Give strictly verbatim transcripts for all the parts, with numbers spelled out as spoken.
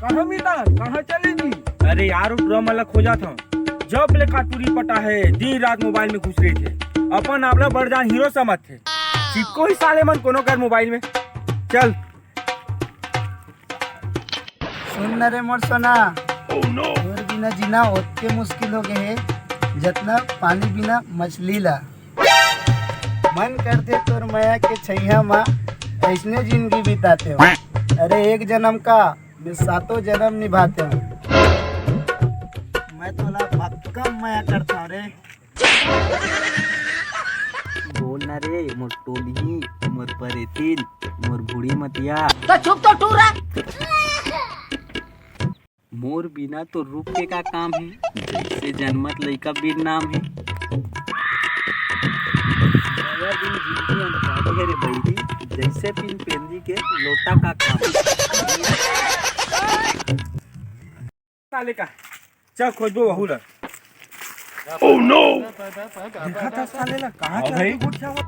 कहाँ मिला? कहाँ चले जी? अरे यार, वो टुरा मन ला खोजत हंव। जब ले का टुरी पटा हे, दिन रात मोबाइल में घुस रहिथे। अपन आप ला बड़ जान हीरो समझथे। चिपको ही साले मन कोनो कर मोबाइल में। चल। सुन न रे मोर सोना, तोर बिना जीना ओतके मुश्किल हो गए हे, जतना पानी बिना मछली ला। मन करथे तोर मया के छैया मा अइसने जिंदगी बितातेंव। अरे एक जन्म का, मैं सातों जन्म निभातेंव। मैं तोला भक्कम मया करथंव रे। बोल ना रे, मोर टोलही, मोर परेतिन, मोर बूढ़ी मतिया। तो चुप तो टूरा। मोर बिना तो रूप के का काम हे, जइसे जनमत लइका बिन नाम हे। नया दिन जिंदगी अंधकारी हे रे बहिरी, जइसे बिन पेंदी के लोटा का काम हे। साले का, चल खोजबो वहू ला। देखा था साले ला, कहाँ हाँ चल भाई। के गोठियावत?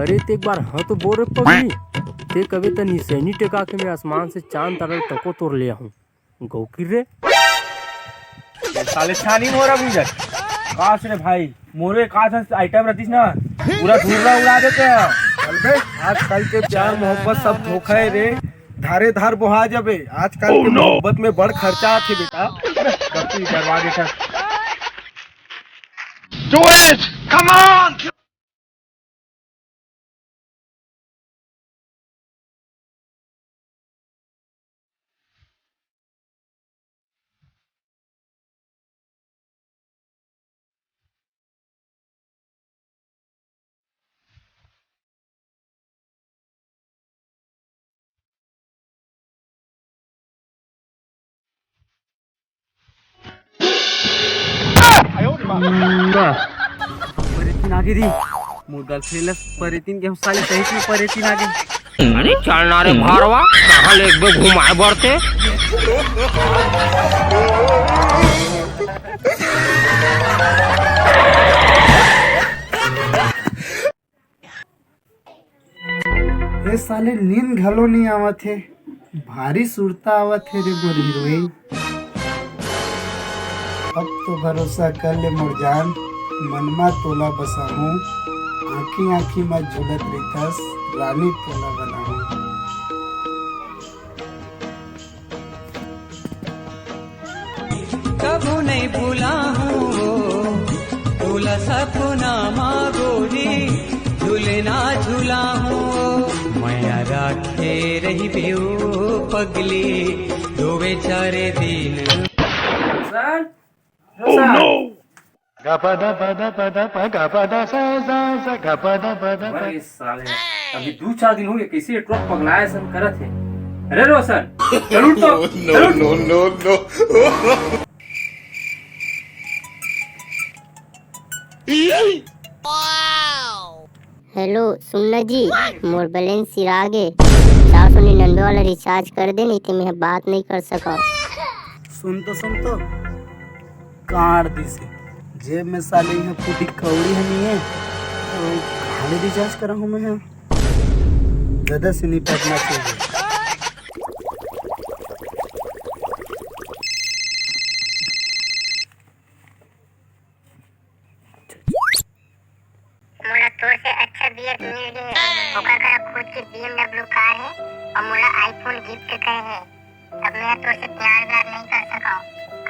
अरे ते एक बार हाँ तो बोल रे पगली, ते कबे त निसैनी टेका के मैं आसमान से चांद तारा तको तोर ले आहूं। गौकिर रे। ये साले छानी मोरा बुझत। काश रे भाई, मोरे काश आइटम रहतीस ना, पूरा धूरा उड़ा देते हैं। चल बे, आजकल के प्यार मोहब्बत सब धोखा है रे। धारे धार बोहा जाबे। आजकल के मोहब्बत में बड़ खर्चा आथे बेटा। गलती करवा देता। Do it! Come on! परेतिन आगे दी। मोर गर्लफ्रेंड ला परेतिन के हम साले सही में परेतिन आगे। अरे चल ना रे भारवा, कहाँ ले एक बेर घुमाए बरते। ए साले, नींद घलो नहीं आवत हे, भारी सुरता आवत हे रे मोर हीरोइन। अब तो भरोसा कर ले मोर जान, मनमा तोला बसाहूं, आंखी आंखी मा झूलत रहिथस, रानी तोला बनाहूं। कभू नहीं भुलाहूं वो, तोला सपना मा गोरी, झूलना झुलाहूं वो। मया राखे रहिबे ओ पगली, दोवे चारे दिन। Sir, sir. गपद पद पद प गपद स स स गपद पद पद। अरे साले, अभी दू चार दिन हो गए, कैसे ये ट्रक पगलाए सन करत हे। अरे रोशन, चल उठ तो, चल उठ। No, no, no। हेलो, सुन ना जी, मोर बैलेंस सिरा गे। चार सौ निन्यानवे वाला रिचार्ज कर दे, नहीं तो मैं बात नहीं कर सका। सुन तो, सुन तो, काट दिसे। जेब में साले इहाँ फूटी कौड़ी ह नहीं है, तो कहाँ ले रिचार्ज करा हूँ मैं? दादा से निपटना चाहिए। मोला तोर से अच्छा बीएफ मिल गे हे। ओकर करा खुद के बीएमडब्ल्यू कार हे अउ मोला आईफोन गिफ्ट करे हे। अब मैं तोर से प्यार व्यार नहीं कर सकव।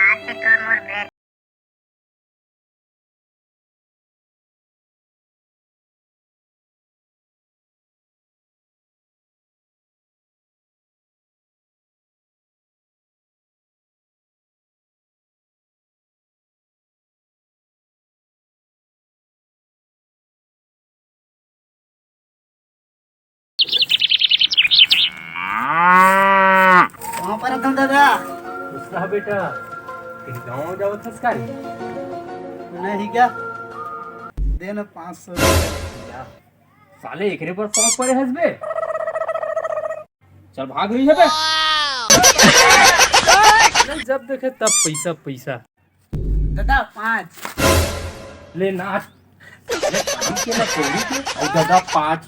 आज से तोर मोर ब्रेक। कहाँ पर हथन दादा? खुश रहा बेटा। कहीं गाँव जावत हस का रे? नहीं क्या? दे ना पाँच सौ रुपया। साले एकरे पर शौक पड़े हस बे। चल भाग रही है बे। जब देखे तब पैसा पैसा। दादा पाँच। ले नाच। ले काम के ना चोरी के। और दादा पाँच।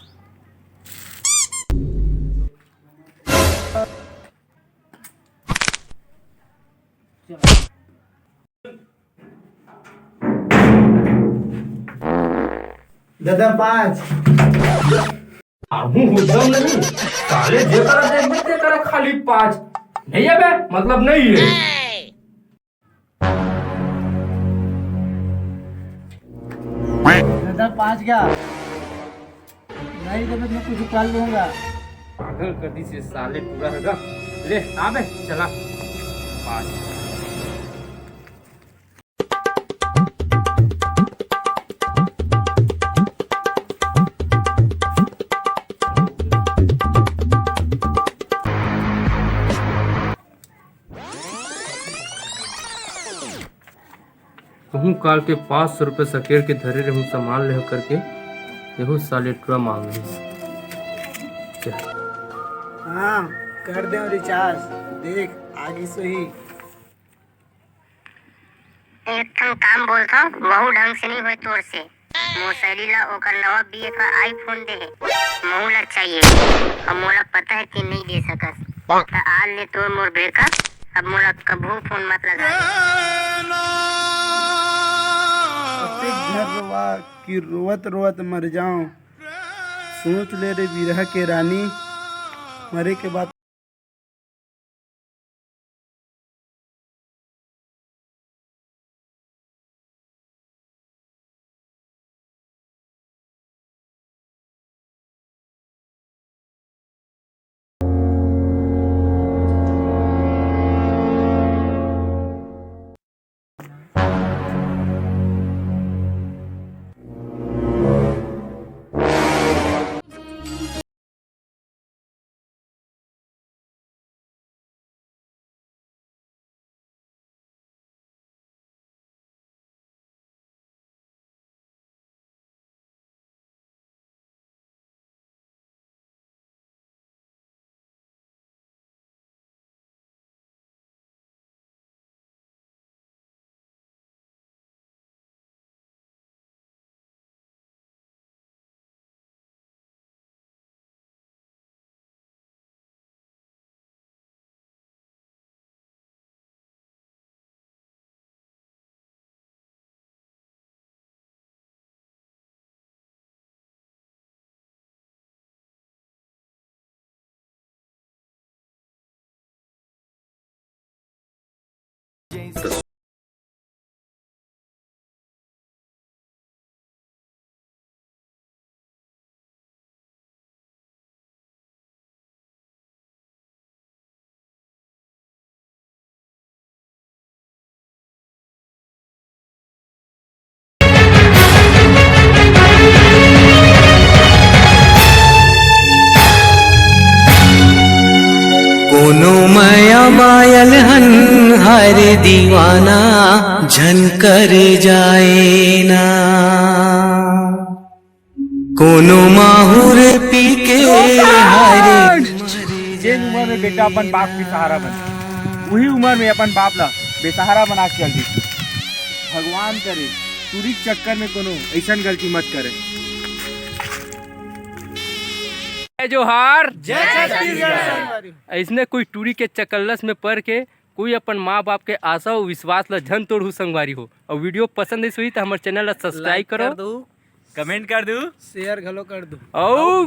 दादा, पाँच। आहू हुदम नहीं, साले जेकरा देखबे तेकरा खाली पाँच। नहीं है बे, मतलब नहीं है। दादा, पाँच क्या? नहीं देबे तो मैं कुछ कर लूंगा। पागल कर दी से साले पूरा होगा। ले आ बे, चला। पाँच। कहूँ काल के पाँच सौ रुपये सकेर के धरे रहूँ सामान लेहो करके, यहू साले टुरा मांग लिस। चल। हाँ, कर दे रिचार्ज। देख, आगी सही। एक ठन काम बोलथव, वहू ढंग से नहीं होय तोर से। मोर सहेली ला ओकर नवा बीए का आईफोन दे हे, महू ला चाहिए, अब मोला पता है कि नहीं दे सकस। त आज ले तोर मोर breakup, अब मोला कभू फोन मत लगा। अतेक घर रोवा कि रोवत रोवत मर जाओ। सोच ले रे बिरहा के रानी, मरे के बाद कोनो मया बायल हन हर दीवाना झन कर जाए ना। कोनो माहुर पी के हर जेन उम्र में बेटा अपन बाप के सहारा बने, वही उम्र में अपन बाप ला बेसहारा बना के चल दी। भगवान करे टूरी के चक्कर में कोनो ऐसन गलती मत करे। जय जोहार। ऐसने कोई टूरी के चकल्लस में पड़ के कोई अपन माँ बाप के आशा अउ विश्वास ला झन तोड़हू संगवारी हो। अउ video पसंद आइस होही त हमर channel ला subscribe करो। कमेंट कर दू। शेयर घलो कर दू। अउ